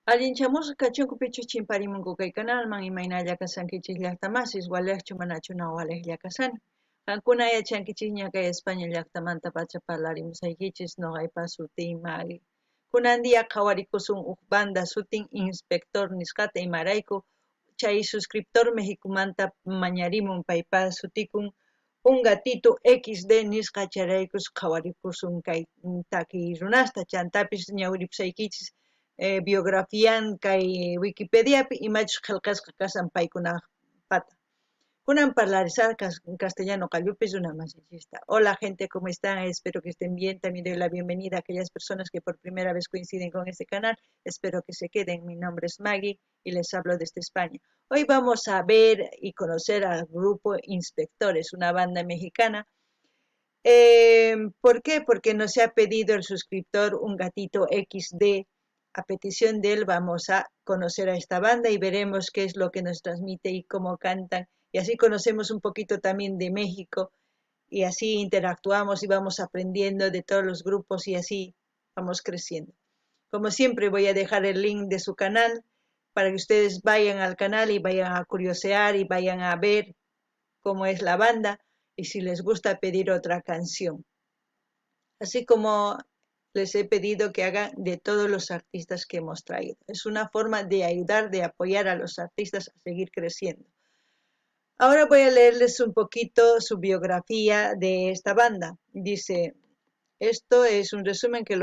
Allinchamusqa kachunku pichus chimparimunku kay kanalman, imaynalla kashankichis llaqtamasis, walejchu manachu na walejlla kashani. Qankuna yachankichisña kay España llaqtamantapacha parlarimusaykichis noqaypa sutiy Maggie. Kunan día qhawarikusun uj banda sutin Inspector nisqata imarayku chay suscriptor Mexicomanta mañarimun paypa sutikun Un Gatito XD nisqa chayraykus qhawarikusun kay takiy runasta chantapis ñawiripusaykichis biografian kay Wikipediapi imachus qhelqasqa kashan paykunapata. Kunan parlarisaj castellano qallupi runamasinchista. Hola gente, ¿cómo están? Espero que estén bien. También doy la bienvenida a aquellas personas que por primera vez coinciden con este canal. Espero que se queden. Mi nombre es Maggie y les hablo desde España. Hoy vamos a ver y conocer al grupo Inspectores, una banda mexicana. ¿Por qué? Porque nos ha pedido el suscriptor Un Gatito XD. A petición de él vamos a conocer a esta banda y veremos qué es lo que nos transmite y cómo cantan. Y así conocemos un poquito también de México y así interactuamos y vamos aprendiendo de todos los grupos y así vamos creciendo. Como siempre voy a dejar el link de su canal para que ustedes vayan al canal y vayan a curiosear y vayan a ver cómo es la banda y si les gusta pedir otra canción. Así como les he pedido que hagan de todos los artistas que hemos traído. Es una forma de ayudar, de apoyar a los artistas a seguir creciendo. Ahora voy a leerles un poquito su biografía de esta banda. Dice, esto es un resumen que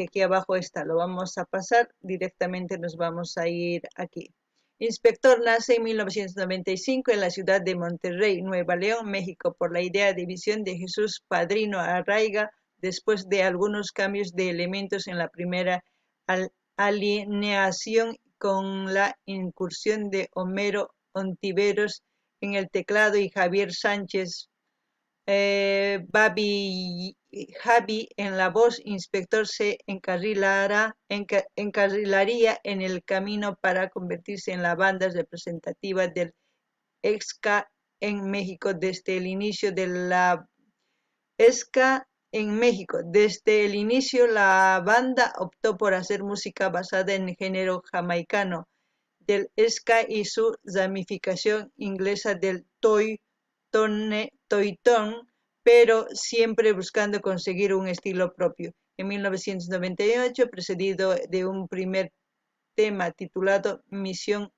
aquí abajo está. Lo vamos a pasar directamente, nos vamos a ir aquí. Inspector nace en 1995 en la ciudad de Monterrey, Nueva León, México, por la idea de visión de Jesús Padrino Arraiga, después de algunos cambios de elementos en la primera alineación con la incursión de Homero Ontiveros en el teclado y Javier Sánchez Babi Javi en la voz. Inspector se encarrilaría en el camino para convertirse en la banda representativa del ska en México desde el inicio de la ska en México. Desde el inicio la banda optó por hacer música basada en el género jamaicano del ska y su ramificación inglesa del toy tone, pero siempre buscando conseguir un estilo propio. En 1998, precedido de un primer tema titulado Misión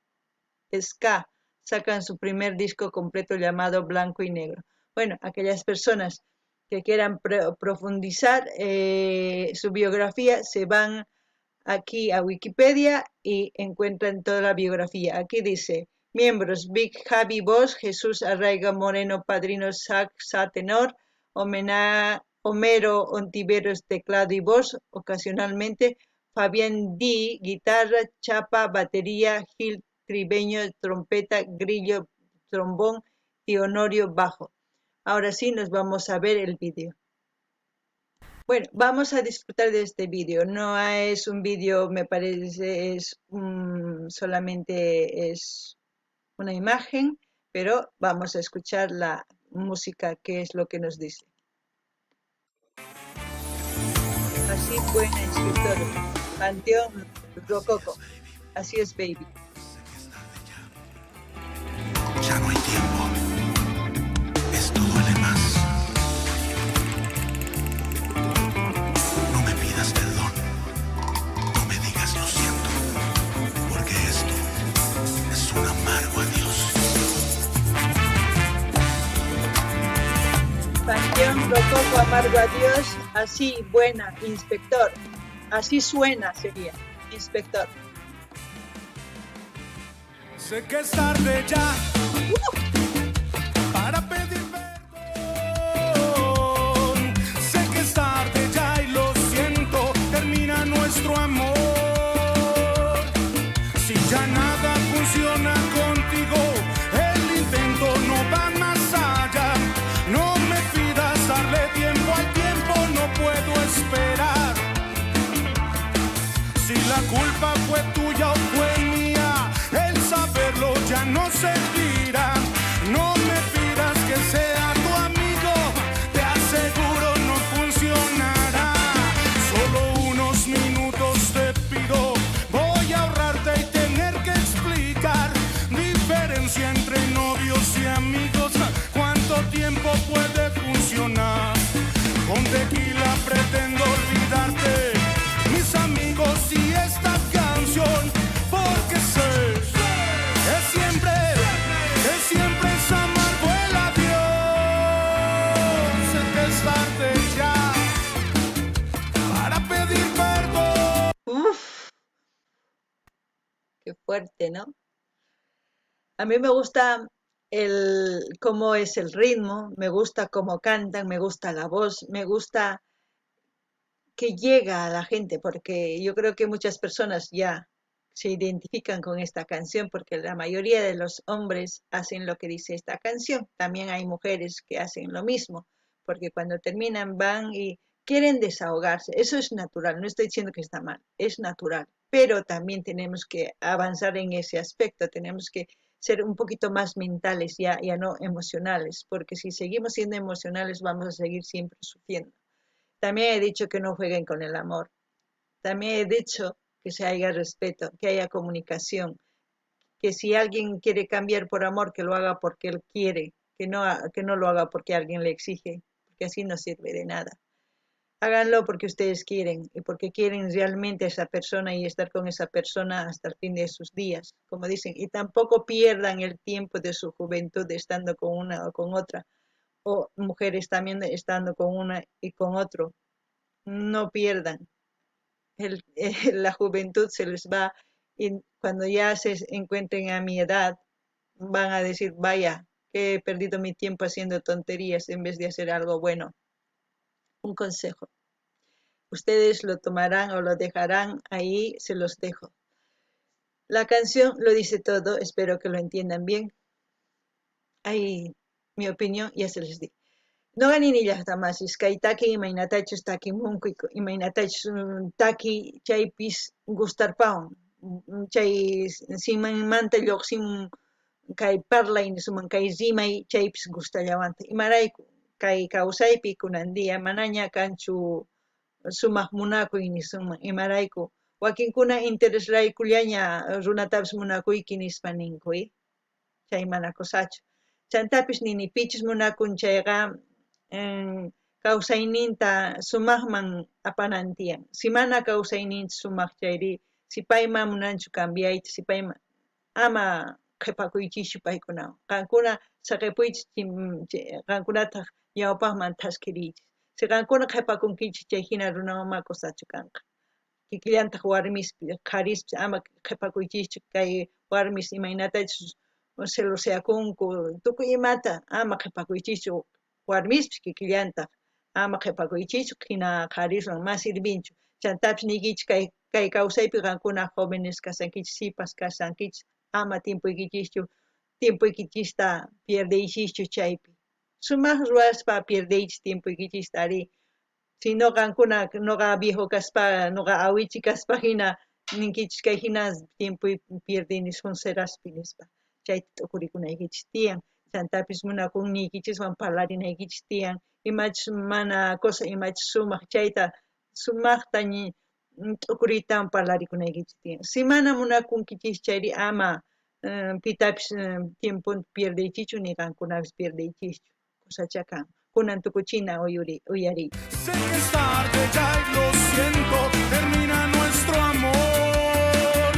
Ska, sacan su primer disco completo llamado Blanco y Negro. Bueno, aquellas personas que quieran profundizar su biografía se van aquí a Wikipedia y encuentran toda la biografía. Aquí dice, miembros: Big Javi voz, Jesús Arraiga Moreno Padrino sax tenor, Homero Ontiveros teclado y voz, ocasionalmente, Fabián D guitarra, Chapa batería, Gil Triveño trompeta, Grillo trombón y Honorio bajo. Ahora sí nos vamos a ver el vídeo. Bueno, vamos a disfrutar de este vídeo. No es un vídeo, me parece, solamente es una imagen, pero vamos a escuchar la música, que es lo que nos dice. Así buena, Inspector. Panteón Rococó. Así es, baby. Ya no hay tiempo. Esto duele más. No me pidas perdón. No me digas lo siento, porque esto es un amargo adiós. Panteón Rococó, amargo adiós. Así buena, Inspector. Así suena sería, Inspector. Sé que es tarde ya para pedir perdón. Sé que es tarde ya y lo siento, termina nuestro amor. Si ya nada funciona contigo, el intento no va más allá. No me pidas darle tiempo al tiempo, no puedo esperar. Si la culpa fue tuya o fue mía, el saberlo ya no servirá. No me pidas que sea tu amigo, te aseguro no funcionará. Solo unos minutos te pido, voy a ahorrarte. tequila pretendo olvidarte, mis amigos y esta canción, porque sé que siempre, que siempre es amargo el adiós. Sé que es tarde ya para pedir perdón. Uf, qué fuerte, ¿no? A mí me gusta el cómo es el ritmo, me gusta cómo cantan, me gusta la voz, me gusta que llega a la gente, porque yo creo que muchas personas ya se identifican con esta canción, porque la mayoría de los hombres hacen lo que dice esta canción. También hay mujeres que hacen lo mismo, porque cuando terminan van y quieren desahogarse. Eso es natural, no estoy diciendo que está mal, es natural, pero también tenemos que avanzar en ese aspecto, tenemos que ser un poquito más mentales, ya no emocionales, porque si seguimos siendo emocionales vamos a seguir siempre sufriendo. También he dicho que no jueguen con el amor. También he dicho que se haya respeto, que haya comunicación, que si alguien quiere cambiar por amor, que lo haga porque él quiere, que no lo haga porque alguien le exige, porque así no sirve de nada. Háganlo porque ustedes quieren y porque quieren realmente a esa persona y estar con esa persona hasta el fin de sus días, como dicen. Y tampoco pierdan el tiempo de su juventud estando con una o con otra, o mujeres también estando con una y con otro. No pierdan. La juventud se les va y cuando ya se encuentren a mi edad van a decir, vaya, que he perdido mi tiempo haciendo tonterías en vez de hacer algo bueno. Un consejo. Ustedes lo tomarán o lo dejarán, ahí se los dejo. La canción lo dice todo, espero que lo entiendan bien. Ahí mi opinión ya se les di. Noqa nini llaqtamasis kay taki imaynatachus takimunku imaynatachus taki chaypis gustarpawan chay simanmanta lluqsimun kay parlay nisuman kay rimay chaypis gustallawanta imarayku kay kawsaypi kunan día manaña kanchu sumaq munakuy nisunman imarayku wakinkuna interesraykullaña runatapis munakuyki nispa ninku chay mana cosachu chantapis nini pichus munakun chayqa kawsayninta sumaqman apanan tiyan si mana kawsayninta sumaq chayri si payman munanchu cambiayta si payman ama qhipakuychischu paykunawan qankuna saqipuychis qankunataq ñawpaqman thaskiriychis si qankuna qhipakunkichis chay hina runawan ma kusachu kanqa kikillantaq warmispi qharispis ama qhipakuychischu kay warmis imaynatachus celoseakunku tukuy imata ama qhipakuychischu warmispis kikillantaq ama qhipakuychischu hina qhariswan ma sirvinchu chantapis niykichis kay kawsaypi qankuna jóvenes kasankichis sipas kasankichis ama tiempoykichista pierdeychischu chaypi sumaq ruwaspa pierdeychis tiempoykichista ari si no qankuna noqa viejo kaspa noqa awichi kaspa hina ninkichis kay hina tiempoy pierdini sonseraspi nispa chayta t'ukurikunaykichis tiyan chantapis munakunniykichishwan parlarinaykichis tiyan imachus mana cosa imachus sumaq chayta sumaqta t'ukuritawan parlarikunaykichis tiyan si mana munakunkichis chayri ama pitapis tiemponta pierdeychischu ni qankunapis pierdeychischu kusacha kan kunan tukuchina uyariy. Sé que es tarde ya y lo siento, termina nuestro amor.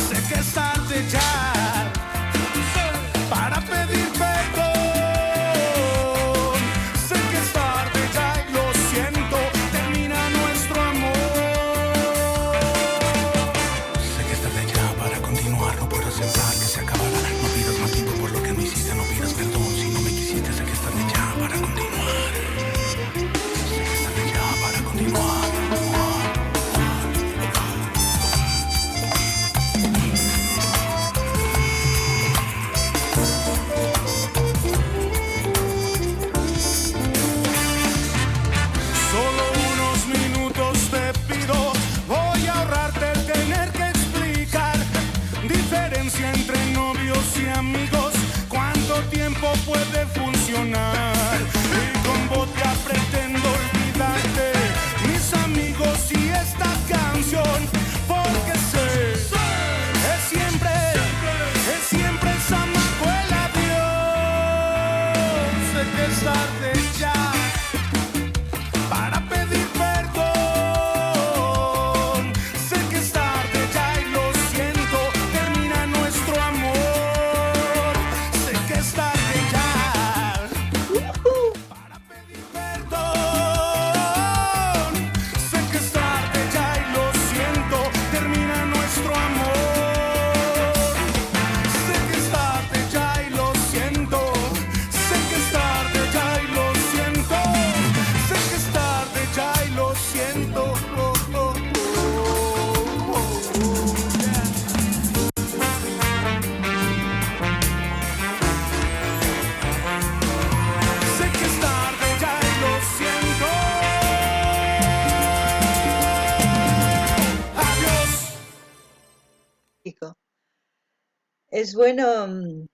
Sé que es tarde ya para pedir perdón. Sé que es tarde ya y lo siento, termina nuestro amor. Sé que es tarde ya para continuar, no puedo aceptar que se acabará. No pidas más tiempo por lo que no hiciste, no pidas perdón si no me quisiste. Sé que es tarde ya para continuar. Sé que es tarde ya para continuar. Solo unos minutos te pido, voy a ahorrarte el tener que explicar. Diferencia entre novios y amigos, cuánto tiempo puede funcionar. Y con vodka pretendo olvidarte, mis amigos y esta canción, porque sé que siempre es amargo el adiós. Sé que es tarde ya para Es bueno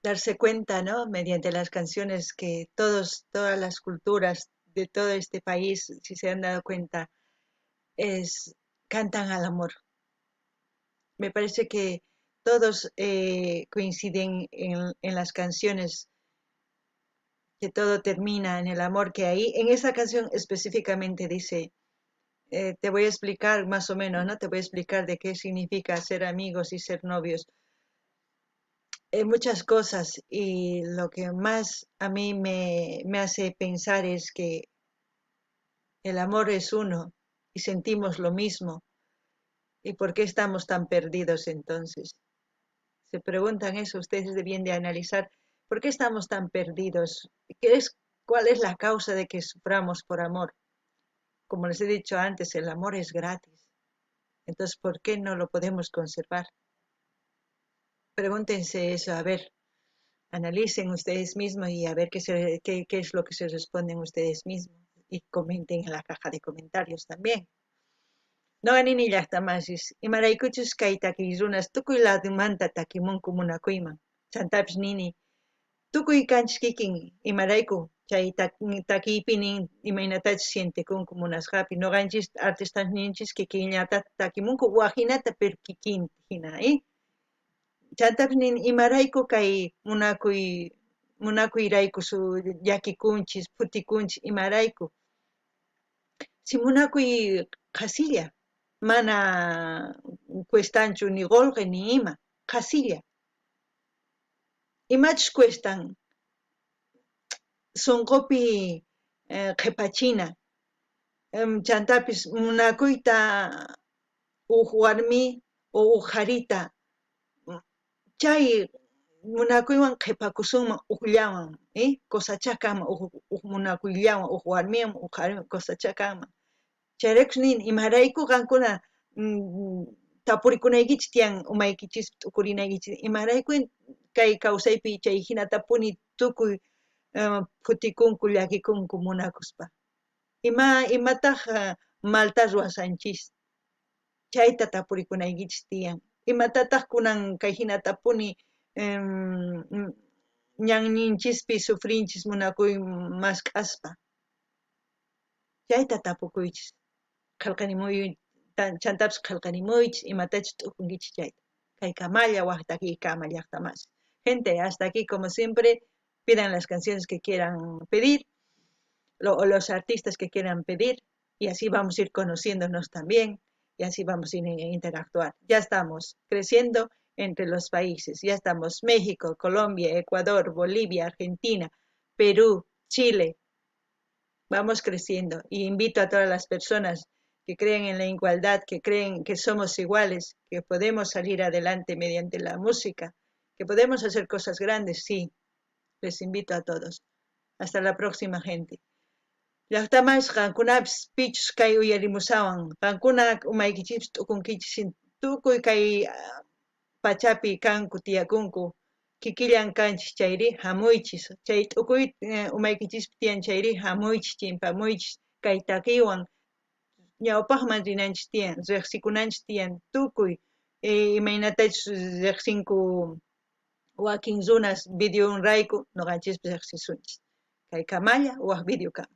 darse cuenta, ¿no? Mediante las canciones que todos, todas las culturas de todo este país, si se han dado cuenta, es cantan al amor. Me parece que todos coinciden en las canciones, que todo termina en el amor, que ahí, en esa canción específicamente dice, te voy a explicar más o menos, ¿no? Te voy a explicar de qué significa ser amigos y ser novios. Muchas cosas, y lo que más a mí me hace pensar es que el amor es uno y sentimos lo mismo. ¿Y por qué estamos tan perdidos entonces? Se preguntan eso, ustedes deben de analizar por qué estamos tan perdidos. ¿Cuál es la causa de que suframos por amor? Como les he dicho antes, el amor es gratis. Entonces, ¿por qué no lo podemos conservar? Pregúntense eso, a ver, analicen ustedes mismos y a ver qué es lo que se responden ustedes mismos. Y comenten en la caja de comentarios también. Noqa nini llaqtamasis, imaraykuchus kay takiy runas tukuy ladumanta takimunku munakuyman. Chantapis nini, tukuy kanchis kikin imarayku chay takiypi nin imaynatachus sientekunku munasqapi. Noqanchis artistasninchis kikinllata takimunku wajinata pero kikin hina, ¿eh? Chantapis nin imarayku kay munakuyrayku su llakikunchis, phutikunchis, imarayku. Si munakuy qhasilla, mana cuestanchu ni qolqe ni ima, qhasilla. Imachus cuestan sonqopi qhepachina, chantapis munakuyta uj warmi o uj qharita, chay munakuywan qhepakusunman ujllawan, cosachá kanman uj munakuyllawan, uj warmiwan, uj qhariwan, cosachá kanman. Chayraykus nin imarayku qankuna tapurikunaykichis tiyan umaykichis t'ukurinaykichis, imarayku kay kawsaypi chay hinatapuni tukuy phutikunku llakikunku munakuspa. Imataj malta ruwasanchis? Chayta tapurikunaykichis tiyan. Imatataq kunan kay hinatapuni ñanninchispi sufrinchis munakuy mask'aspa? Chayta tapukuychis. Qhelqanimuy, chantapis qhelqanimuychis imatachus t'ukunkichis chayta. Kay kamalla waj takiykama llaqtamasi. Gente, hasta aquí, como siempre, pidan las canciones que quieran pedir, o los artistas que quieran pedir, y así vamos a ir conociéndonos también, y así vamos a ir a interactuar. Ya estamos creciendo entre los países, ya estamos México, Colombia, Ecuador, Bolivia, Argentina, Perú, Chile. Vamos creciendo, y invito a todas las personas que creen en la igualdad, que creen que somos iguales, que podemos salir adelante mediante la música, que podemos hacer cosas grandes, sí. Les invito a todos. Hasta la próxima, gente. Llaqtamas qankunapis pichus kay uyarimusawan, qankuna umaykichis t'ukunkichis tukuy kay pachapi kanku tiyakunku, kikillan kanchis chayri hamuychis, chay t'ukuy umaykichispi tiyan chayri hamuychis, chimpamuychis, kay takiywan ñawpaqman rinanchis tiyan, riqsikunanchis tiyan tukuy imaynatachus riqsinku wakin runas videonrayku, noqanchispis riqsisunchis. Kay kamalla waj video kama.